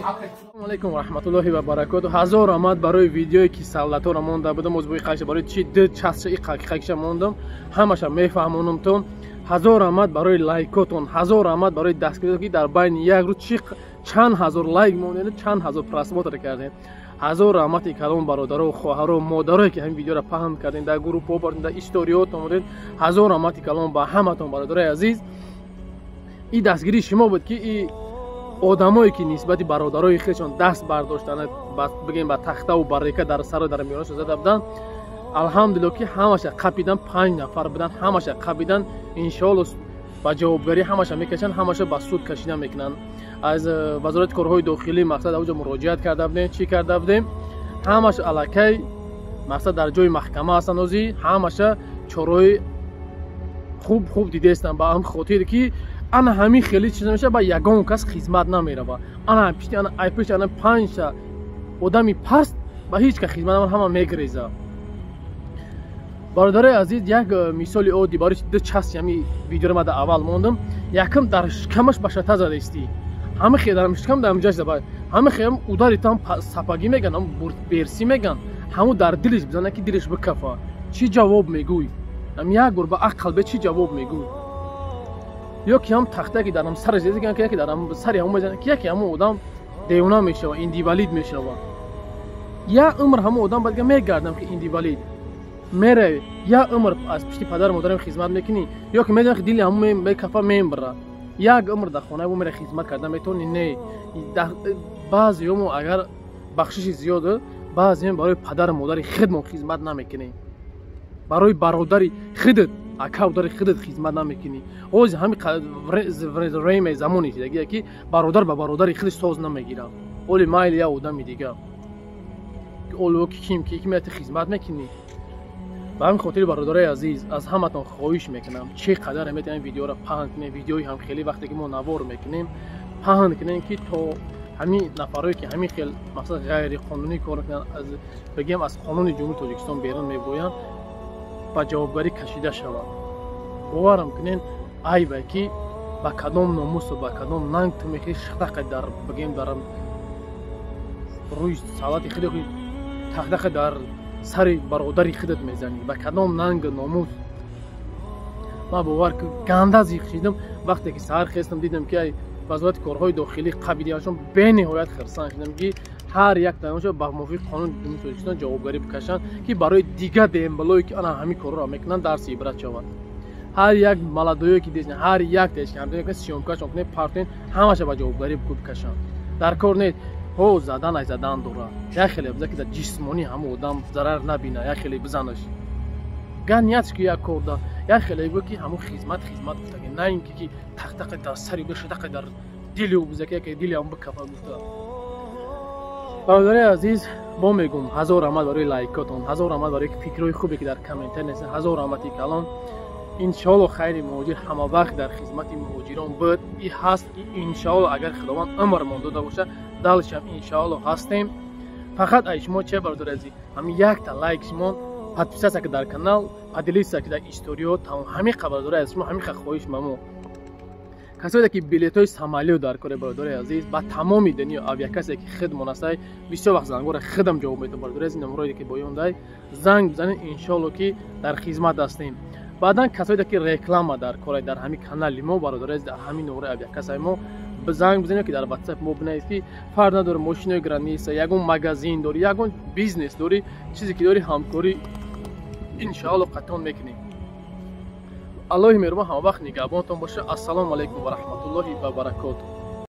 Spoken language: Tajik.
Ассалому алайкум ва раҳматуллоҳи ва баракоту. Ҳазор омад барои видеое ки савлатора монда будам, озбои қайша барои чи ду часша и қакиша мондам, ҳамаша мефаҳмонамтон. Ҳазор омад барои лайкотон, ҳазор омад барои дастгирӣ, ки дар байни як рӯз чи чанд ҳазор лайк мондед, чанд ҳазор просмотр кардем. Ҳазор раҳмати калон бародаро, хоҳаро, модарое ки ҳамин видеоро паҳн кардем, дар группҳо бардем, дар историётон будем. Ҳазор раҳмати калон ба ҳаматон, бародарои азиз. И дастгирии шумо буд, ки и одамое ки нисбати бародарои худшон даст бардоштанд, бигем, ба тахтаву ба река дар сару дар миёнашон зада буданд, алҳамдулилло, ки ҳамаша қапидан. Панҷ нафар буданд, ҳамаша қапидан. Иншоалло, ба ҷавобгарӣ ҳамаша мекашанд, ҳамаша ба суд кашида мекунанд. Аз Вазорати корҳои дохилӣ, мақсад, авҷо муроҷиат карда будем, чӣ карда будем, ҳамаша аллакай, мақсад, дар ҷои маҳкама ҳастанд. Озӣ ҳамаша чораҳои хуб хуб дидаестанд, ба ҳам хотир ки ана ҳамин хеле чиз меша, ба ягон кас хизмат намерава. Ана пишти, ана ай пишти ана панҷта одами паст ба ҳеҷ кас хизмат намера, ҳама мегреза. Бародарои азиз, як мисоли оддӣ барои ду части ҳами видеоро ма дар аввал мондам. Якум, дар шикамаш ба шата задаистӣ, ҳама хел дар шикам дар ҷаш заба, ҳама хел удари там сапагӣ меган, ҳам берсӣ меган, ҳаму дар дилиш бизана, ки дилиш бикафа. Чӣ ҷавоб мегӯй? Ҳам як бор ба ақл бе, чӣ ҷавоб мегӯй? Ё ки ҳам тахта ки дар ҳам сараш зезиган, ки яке дар ҳам сари ҳамон мезанад, ки яке ҳамон одам девона мешава, инвалид мешава. Я умр ҳамон одам баъд мегардам, ки инвалид мерави, як умр аз пишти падару модарам хизмат мекунӣ, ё ки медонӣ, ки дили ҳамон мекафа, мембара, як умр дар хонаи ӯ мера хизмат карда метавонӣ? Не. Баъзеёмо, агар бахшиши зиёд, баъзеём барои падару модари худмон хизмат намекунем, барои бародари худат, акавдари худат хизмат намекунӣ. Ҳози ҳами время замони шидагия, ки бародар ба бародари худаш соз намегирад. Оли майли як одами дига, оло ки ким ки ки хизмат мекунӣ. Ба ҳамин хотири, бародарои азиз, аз ҳаматон хоҳиш мекунам, чӣ қадар метавонем видеоро паҳн кунем, видеои ҳамхелӣ вақте ки мо навор мекунем, паҳн кунем, ки то ҳамин нафарое ки ҳамин хел, мақсад, ғайриқонунӣ кор мекунанд, аз, бигем, аз қонуни Ҷумҳури Тоҷикистон берун мебоянд, ба ҷавобгарӣ кашида шавад. Боварам кунен, айбе ки ба кадом номусу ба кадом нанг ту мехоҳӣ шахтақа дар, бигем, дар рӯи савлати худ тахтақа дар сари бародари худат мезанӣ? Ба кадом нангу номус? Ман, бовар, ганда зиқ шидам, вақте ки саҳар хестам, дидам, ки ай Вазорати корҳои дохилӣ қабидиашон. Бениҳоят хирсанд шудам, ки ҳар як таоншо ба мувофиқи қонуни Ҷумҳури Тоҷикистон ҷавобгарӣ бикашанд, ки барои дигар дембалое ки ана ҳамин корҳоро мекунанд, дарси ибрат шавад. Ҳар як молодое ки десн, ҳар як съёмка шон кунед, партоен, ҳамаша ба ҷавобгарӣ бикашанд. Дар кор нест ҳо задан, ай задан дора, як хеле биза, ки дар ҷисмонӣ ҳамон одам зарар набина, як хеле бизанаш, гар ниятш ки як кор да, як хеле гӯ, ки ҳамон хизмат хизмат гуфтаги, на ин ки тахтақа дар сари бишатақа дар дили ӯ биза, ки яке дили ҳам бикафа гуфта. Бародари азиз, бо мегӯм, ҳазор раҳмат барои лайкотон, ҳазор раҳмат барои фикрҳои хубе ки дар комментар нестед. Ҳазор раҳмати калон. Иншоалло, хайри муҳоҷир ҳама вақт дар хизмати муҳоҷирон буд и ҳаст. Иншоалло, агар Худованд умрмон дода боша, дальше ам иншоалло ҳастем. Фақат ай шумо че, бародари азиз? Ҳамин якта лайк шумон, подписаться ки дар канал, поделиться ки дар историё, тамом. Ҳамин қа, бародари азиз, шумо ҳамин қа хоҳиш мамо. Касое ки билетҳои самолёт дар кори, бародари азиз, ба тамоми дунё авиакассе ки худмон ҳастай, бисёр вақт зангора худам ҷавоб медиҳам. Бародари азиз, номерое ки боёндай, занг бизанед, иншоалло, ки дар хизмат ҳастем. Баъдан касое ки реклама дар кора дар ҳамин канали мо, бародари азиз, дар ҳамин номерои авиакассаи мо занг бизанед, ки дар WhatsApp мо бинавед, ки фарқ надорад, мошинои граница, ягон магазин дорӣ, ягон бизнес дорӣ, чизе ки дорӣ, ҳамкорӣ иншоалло қатъон мекунем. Аллоҳи меҳрубон ҳамавақт нигаҳбонтон боша. Ассалому алайкум ва раҳматуллоҳи ва баракоту.